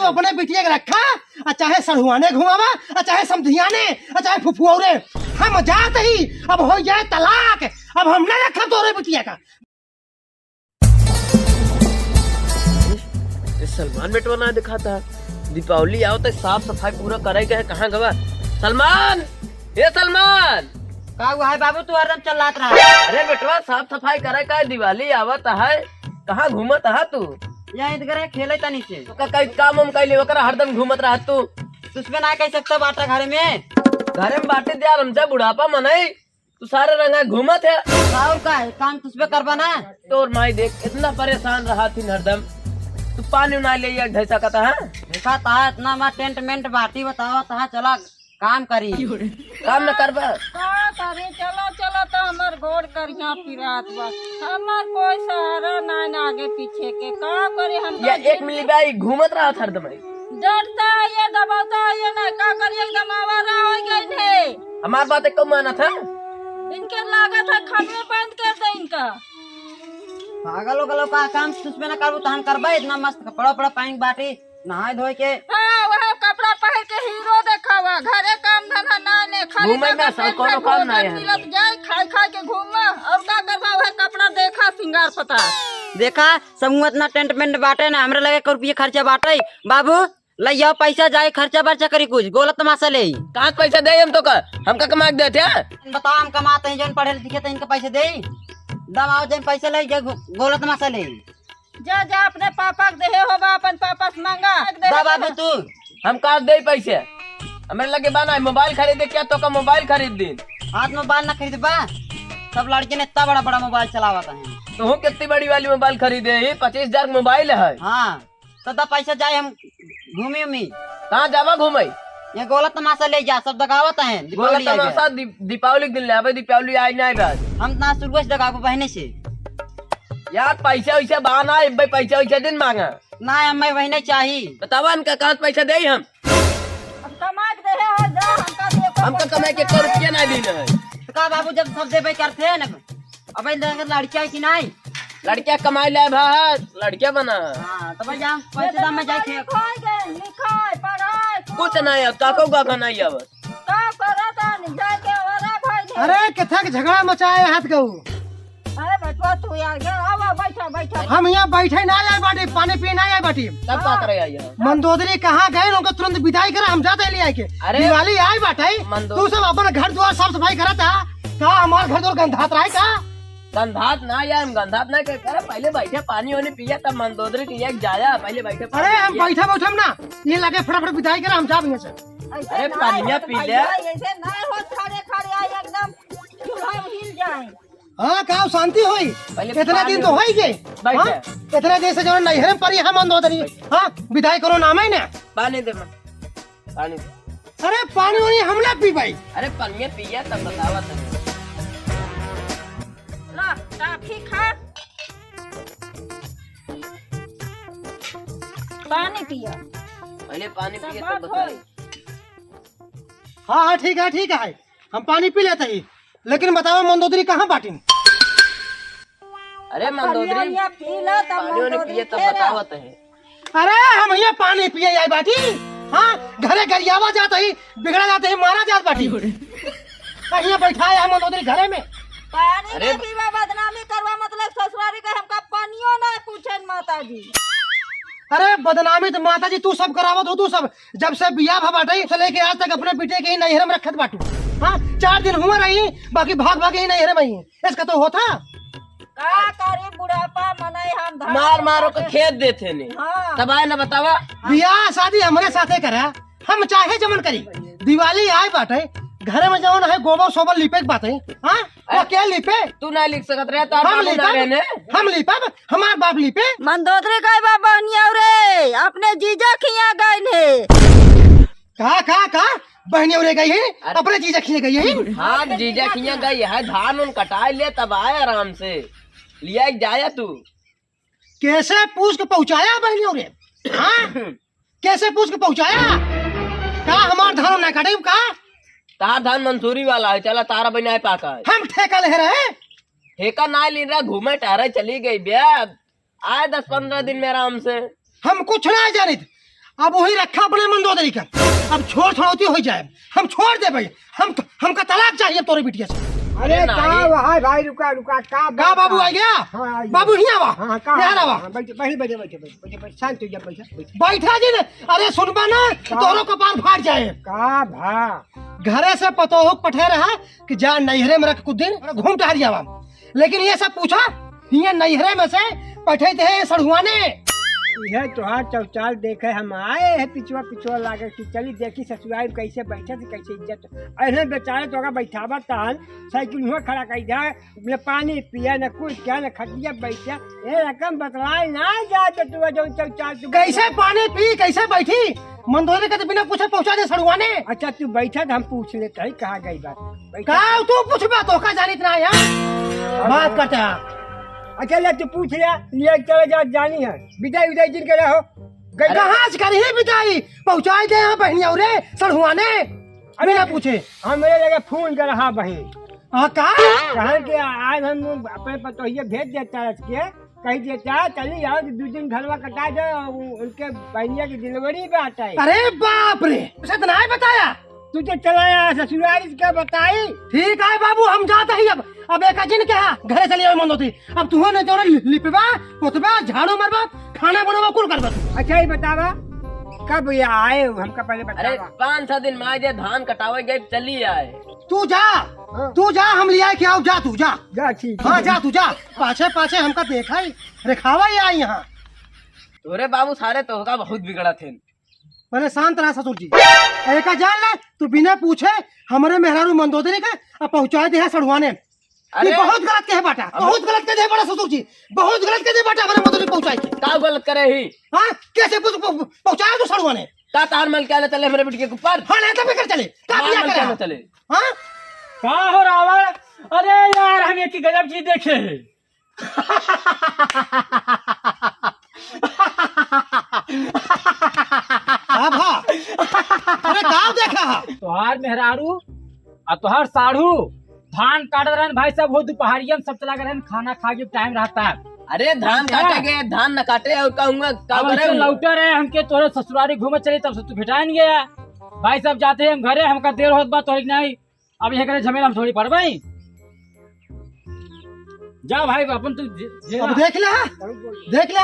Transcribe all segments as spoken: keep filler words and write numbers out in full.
अपने बिटिया के रखा, आ चाहे सढ़ुआने घुमावा, आ चाहे समधियाने, आ चाहे फुफुआरे। हम जात ही, अब होइ जाए तलाक, अब हम ना रखब तोरे बिटिया का। ए, सलमान बेटवा ना दिखाता। दीपावली आओ तो साफ सफाई पूरा करे के है, कहाँ गवा? सलमान, ए सलमान। का हुआ है बाबू, तू हरदम चिल्लात रहा? अरे बेटवा, साफ सफाई करे का है, दिवाली आवत है, कहाँ घूमत है तू? यहाँ इधर खेले तनी से। तो का कई काम हम कैले, ओकरा हरदम घूमत रहा तू। तुझ पे ना कह सकता बाटा घर में। घर में बाटे दिया, हमसे बुढ़ापा मनई, तू सारे रंगा घूमत है। और का है, काम तुझ पे करबा ना। तोर माई देख, इतना परेशान रहा थी हरदम, तू पानी ना ले, ये ढैसा का था, हाँ? देखा ता इतना मा टेंट मेंट बाटी बतावा ता, चला काम करी। काम न करबा? का करी? चलो, चलो, तो हमर गोड़ करिया पिरात बा। हमर कोई सहारा नाय ना आगे पीछे के। का करी हम? ये तो एक मिनट भाई, घूमत रहा था हरदम भाई। डरता है ये, दबाता है ये, ना का करी, एकदम आवारा हो गए थे। हमार बात एको मानत है? इनके लागत है खम्भे बंद कर दे इनका। पागल हो गलो का, काम तुझ पे ना करबू, तहन करबा, इतना मस्त कपड़ा उपड़ा पहन बाटी। नहाए धोए के। हाँ, वह कपड़ा पहन के हीरो देखावा, घरे काम धंधा ना ने, खाली घूमे में पैसा सब कोनो पेट काम ना भोजन है। मिलत जाए, खाए खाए के घूमा, और का करबा, वह कपड़ा देखा, सिंगार पता। देखा, समूह इतना टेंट मेंट बाटे ना, हमरे लगे एक रुपये खर्चा बाटे। बाबू, ले आओ पैसा, जाए खर्चा बर्चा करी कुछ, गोला तमाशा ले। कहाँ से पैसा दे हम तो का? हमका कमा के देते हैं? बताओ, हम कमाते हैं, जौन पढ़े लिखे तो इनके पैसे दे। दम आओ, जौन पैसे ले, जे गो-, गोला तमाशा ले। जा, जा, अपने पापा के देहे होबा, अपन पापा से मांगा। दे बाबू तू। हम कहाँ दे पैसे? हमरे लगे बा ना, मोबाइल खरीदे क्या तो का मोबाइल खरीद दे। हाथ मोबाइल ना खरीदबा, सब लड़के ने इतना बड़ा बड़ा मोबाइल चलावत हैं। तो हूँ कितनी बड़ी वाली मोबाइल खरीदे ही? पच्चीस हजार के मोबाइल है। हाँ, तो दा पैसा जाए, हम घूमी उमी। कहाँ जाबा घूमे? ये गोला तमाशा ले जा, सब दगावत हैं, गोला दीपावली आ गया। तमाशा दीप-, दीपावली के दिन ले आबे, दीपावली आज ना आए बा। हम ना शुरू से दगाबो बहने से। यार, पैसा वैसा बा ना, एक भाई पैसा वैसा दिन मांगा। ना, हमें वही नहीं चाहिए। बतावा इनका कहाँ से पैसा दे हम? अब कमा के दे हो, जा, हमका दे, हमका कमाए के एको रुपया ना दीन है। तो का बाबू, जब सब देबे करते हैं ना, अब इन लोगन के लड़किया है कि नहीं? लड़किया कमाई ले भा, लड़किया बना। हाँ, तो भाई जा, पैसे दाम में जाए थे। लिखाई गए, लिखाई, पढ़ाई, कुछ नहीं, अब ताको का नहीं अब। का करत हन, जाके आवारा भइल है। अरे, केथा के झगड़ा मचाए हाथ गऊ। अरे बटवा, तू आ गया, आवा, बैठा, बैठा। हम यहाँ बैठे ना आए बाटी, पानी पीए ना आए बाटी। तब का करे आई है? मंदोदरी कहाँ गए, उनको तुरंत विदाई करा, हम जाते ले आए के। अरे दिवाली आई बाटे, मंदो- तू सब अपन घर द्वार साफ सफाई करत हा, का हमार घर द्वार गंधात रहे का? गंधात ना यार, हम गंधात ना के करे, पहले बैठे पानी वानी पिया, तब मंदोदरी के लिए जाया, पहले बैठे पानी अरे हम पिया। बैठे बैठे हम ना, ये लगे फटाफट विदाई करा, हम जाब यहाँ से। ऐसे अरे ना पनिया होत पी ले। भैया, ऐसे ना हो, खड़े खड़े आई एकदम चूल्हा हिल जाए। हाँ, का शांति होई? पहले इतना पानी दिन तो दे। होई गए। बैठ हाँ? जा। इतना दिन से जो नैहरे में परी है मंदोदरी। बैठ। हाँ, विदाई करो नाम है ना। पानी दे माँ। पानी दे। अरे पानी वानी हम ना पी भाई। अरे पनिया पिया तब बतावा तब। ला, टाफी खा। पानी पिया। पहले पानी सब पिया तब बात बताई। होई। हाँ, हाँ, ठीक है, ठीक है। हम पानी पी लेते ही। लेकिन बतावा मंदोदरी कहाँ बाटिन? अरे मंदोदरी, पनिया पी लो, तब पानी वानी मंदोदरी पिए, तब फेर बतावत है। अरे हम ये पानी पिए आई बाटी, हाँ, घरे गरियावा जात ही, बिगड़ा जात ही, मारा जात बाटी। कहीं बैठा है मंदोदरी घरे में। पानी अरे नहीं पीवा, बदनामी करवा, मतलब ससुरारी का हमका पानियो ना पूछे माता जी। अरे बदनामी तो माता जी तू सब करावत हो, तू सब। जब से बियाह भा बाटे, से लेके आज तक अपने बेटे के ही नैहर में रखत बाटू। हाँ, चार दिन हुआ रही, बाकी भाग भाग ही नैहर में ही। इसका तो होता। का करी बुढ़ापा मनई हम धान मार मारो के काटे। खेत देते ने। हाँ। तब आए ना बतावा। बियाह शादी हमरे साथे करा, हम चाहे जमन करी। दिवाली आए बाटे, घर में जवन है गोबर सोबर लिपे के बाटे। हाँ? वो अरे, क्या लिपे? तू ना लिख सकत रहे, तार हम बाबू ना लिपब? रहने। हम लिपब? हमार बाप लिपे? मंदोदरी गए बा बहनिया रे, अपने जीजा खिया गए ने। का, का, का? बहनिया रे गई है? अरे अपने जीजा खिया गई है? हाँ, जीजा खिया गई है, धान उन कटाए ले तब आए आराम से। लिया जाया तू। कैसे पूछ के पहुँचाया बहनिया रे? हाँ? कैसे पूछ के पहुँचाया? का हमार धान ना कटे का? तार धान मंसूरी वाला है, चला तारा बनाए पाका है। हम ठेका ले रहे? ठेका ना ले रहा, घूमे टहरे चली गई बे। आए दस पन्द्रह दिन में आराम से। हम कुछ ना जानित। अब वही रखा अपने मंदोदरी का। अब छोड़ छोड़ौती हो जाए, हम छोड़ दे भाई, हम, हमका तलाक चाहिए तोरे बिटिया से। अरे अरे का नहीं। हुआ है भाई, रुका, रुका, का का बात बाबू है? आ गया? हाँ, आ गया। बाबू ही आवा, हाँ, हाँ, का यहाँ आवा। हाँ, बैठे, बैठे, बैठे, बैठे, बैठे, बैठे, शांत हो जा, बैठा, बैठा। बैठा जी ने, अरे सुनबा ना, हाँ। तोरो कपार फाट जाए। का भा? घरे से पतोहू पठे रहा कि जा नैहरे में रख कुछ दिन, घूम टहर जावा। लेकिन ये सब पूछा, हियाँ नैहरे में से पठे थे सड़ुआने। यह तोहार चौचाल देखे हम आए हैं, पिछुआ पिछुआ लागे कि चली देखी ससुराल कैसे बैठे थे, कैसे इज्जत। अरे बेचारे तो का बैठावा तान, साइकिल हुआ खड़ा कर दिया, न पानी पिया, न कुछ किया, न खटिया बैठा। ये रकम बतलाए ना जा तो तू जो चौचाल तू कैसे पानी पी, कैसे बैठी? मंदोदरी का तो बिना पूछे पहुंचा दे सड़ुआने। अच्छा, तू बैठा तो हम पूछ लेते हैं, कहाँ गई बात? बैठा। का तू पूछबा, तो का जानित ना है? बात करते हैं। अच्छा, ले तू पूछ ले, लिए चले जा, जानी है। विदाई, विदाई जिन करे हो। गई। कहाँ से करी है विदाई? पहुंचाई दे यहाँ बहनिया रे, सड़ुआने। अरे बिना पूछे। हम मेरे लगे फोन कर रहा बहन। हाँ, का? कहा कि आज हम अपने पतोहिया भेज देता है इसके। कही देता, चली आओ, दो दिन घरवा कटा दे, उ-, उनके बहनिया की डिलीवरी पे आता है। अरे बाप रे, उसे तो नहीं बताया। तू तो चला आया ससुराल, क्या बताई? ठीक है बाबू, हम जाते ही अब। अब एक जिन कहा, घरे चली आओ मंदोदरी। अब तू ने जोरे लि-, लिपबा, पोतबा, झाड़ू मारबा, खाना बनवा, कुल करबा तू। अच्छा, ये बतावा, कब ये आए हो? हमका पहले अरे, बतावा। पाँच छह दिन में आ जाए, धान कटावे गए, चली आए। तू जा, हाँ। तू जा, हम लिया के आओ, जा तू, जा। जा, ठीक है। हाँ, जा तू, जा। पाछे, पाछे हमका देखा ही, रेखावा ही आई यहाँ। तोरे बाबू सारे तोहका बहुत बिगड़ा थे। पहले शांत रहा ससुर जी। एका जान ले, तू बिना पूछे हमरे मेहरारू मंदोदरी का अब पहुँचाए दे है सड़ुआने। अरे। ये बहुत गलत कहे बाटा, अब बहुत गलत कहे बाटा ससुर जी, बहुत गलत कहे बाटा हमरे मंदोदरी पहुँचाए के। का गलत करे ही? हाँ, कैसे पूछ, पहुँ-, पहुँचाए तू सड़ुआने? का तार मल के आने चले हमरे बिटिया के ऊपर? हाँ, नहीं तो फिकर चले। का तार बिया मल के करे? आने चले? हाँ? का हो रावण? अरे यार, हम एक ही गजब चीज देखे हैं। का भा? अरे का देखा हा? तोहार मेहरारू आ तोहार साढ़ू धान काटत रहन भाई साहब, वो दुपहरिया में सब चला गए रहन, खाना खा के टाइम रहता है। अरे धान क्या? काटे गए, धान न काटे और कहूँगा का अब करे ऐसे हूँ? लौटे रहे हमके तोरे ससुरारी घूमे चली, तब से तू भेटाए नहीं गया। भाई साहब जाते हैं हम घरे, हमका देर होत बा तोहरी नहीं। अब ये करे झमेला में थोड़ी पड़बई। जा भाई, अपन तू जे-, जेला। अब देख ले, देख ले,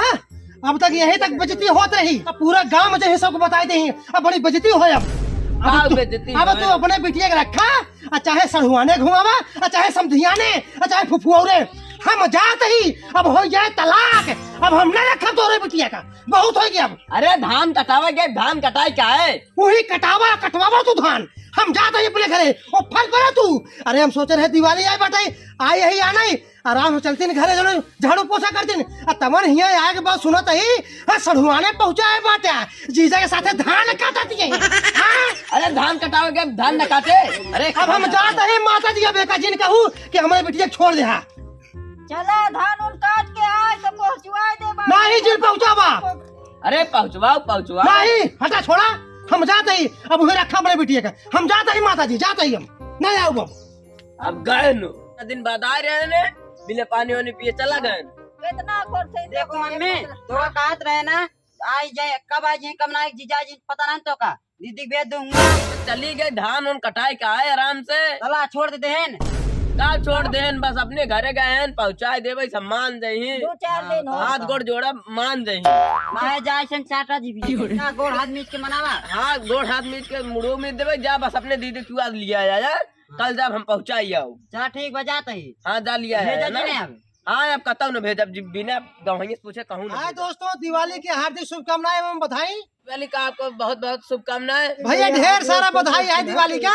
अब तक यहीं तक बेइज्जती होत रही, अब पूरा गांव में जे है सबको बताई दे ही, अब बड़ी बेइज्जती होय अब। अब का तू, बेइज्जती अब होय? तू अपने बिटिया के रखा, आ चाहे सड़ुआने घुमावा, आ चाहे समधियाने, आ चाहे फुफुआरे, हम जात ही, अब हो जाए तलाक, अब हम ना रखब तोरे बिटिया का, बहुत हो गया अब। अरे धान कटावा के, धान कटाए का है? वही कटावा, कटवावा तू धान, हम जात ही अपने घरे, ओ फल पड़ा तू। अरे हम सोचे रहे दिवाली आए बाटे, आई यही आ नहीं, आराम से चलती न घरे, जनो झाड़ू पोछा करती न। आ तमन हिया आए के बाद सुनत ही, हाँ, सड़ुआने पहुँचाए बाटे, जीजा के साथे धान काटत ही। हाँ? अरे धान कटावे के, धान न काटे। अरे अब हम जात ही माता जी, अब एका जिन कहू कि हमारे बिटिया के छोड़ दे हा। चला धान उन काट के आए तो पहुँचवाए दे बाबा। नहीं जिन पहुँचावा। अरे पहुँचवाओ, पहुँचवाओ। नहीं, हटा छोड़ा, हम जात ही, अब उहे रखा अपने बिटिया का, हम जात ही माता जी, जात ही हम, नहीं आओ बाबू। अब गए नो। दिन बाद आ रहे ने, बिना पानी वानी पिए चला गए। कितना अखोर से देखो मम्मी, तो कहत रहे ना, आई जाए, कब आई जाए, कब ना आई, जीजा जी पता नहीं तो का, दीदी के भेज दूंगा। चली गए, धान उन कटाए का है आराम से। चला छोड़ देते हैं। का छोड़ देहन, बस अपने घरे गए हैं, पहुँचाए देवे, सम्मान दही। दो चार दिन हो। हाथ गोड़ जोड़ा, मान दही। माहे जाए सन चाटा जी भी। का गोड़ हाथ मीच के मनावा। हाँ, गोड़ हाथ मीच के मुड़ो मीच देवे, जा बस अपने दीदी तू आज लिया आया। कल जब हम पहुँचाई आओ। चला ठीक बा, जात ही। हाँ, जा लिया भेजा है ना। जी ने अब। हाँ, अब कतौ न भेजब, जी बिना गवाही से पूछे कहूँ न हाँ भेजब। दोस्तों, दिवाली की हार्दिक शुभकामनाएं एवं बधाई। दिवाली का आपको बहुत बहुत शुभकामनाएं। भैया ढेर सारा बधाई है दिवाली का।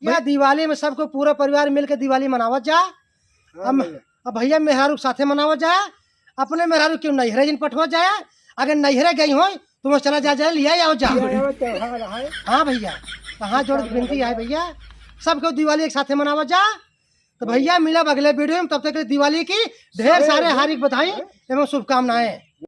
यह दिवाली में सबको पूरा परिवार मिलके दिवाली मनावत जा। हाँ हम भैया। अब भैया मेहरारू के साथे मनावत जा, अपने मेहरारू क्यों नैहरे जिन पठवत जाए, अगर नैहरे गई होय तो वहाँ चला जा, जाए, लिया आओ जा। लिया आओ, त्योहार है। हाँ भैया, तो हाथ जोड़ के विनती है भैया, सबको दिवाली एक साथे मनावत जा। तो भैया मिलब अगले वीडियो में, तब तक के लिए दिवाली की ढेर सारे हार्दिक बधाई एवं शुभकामनाएं।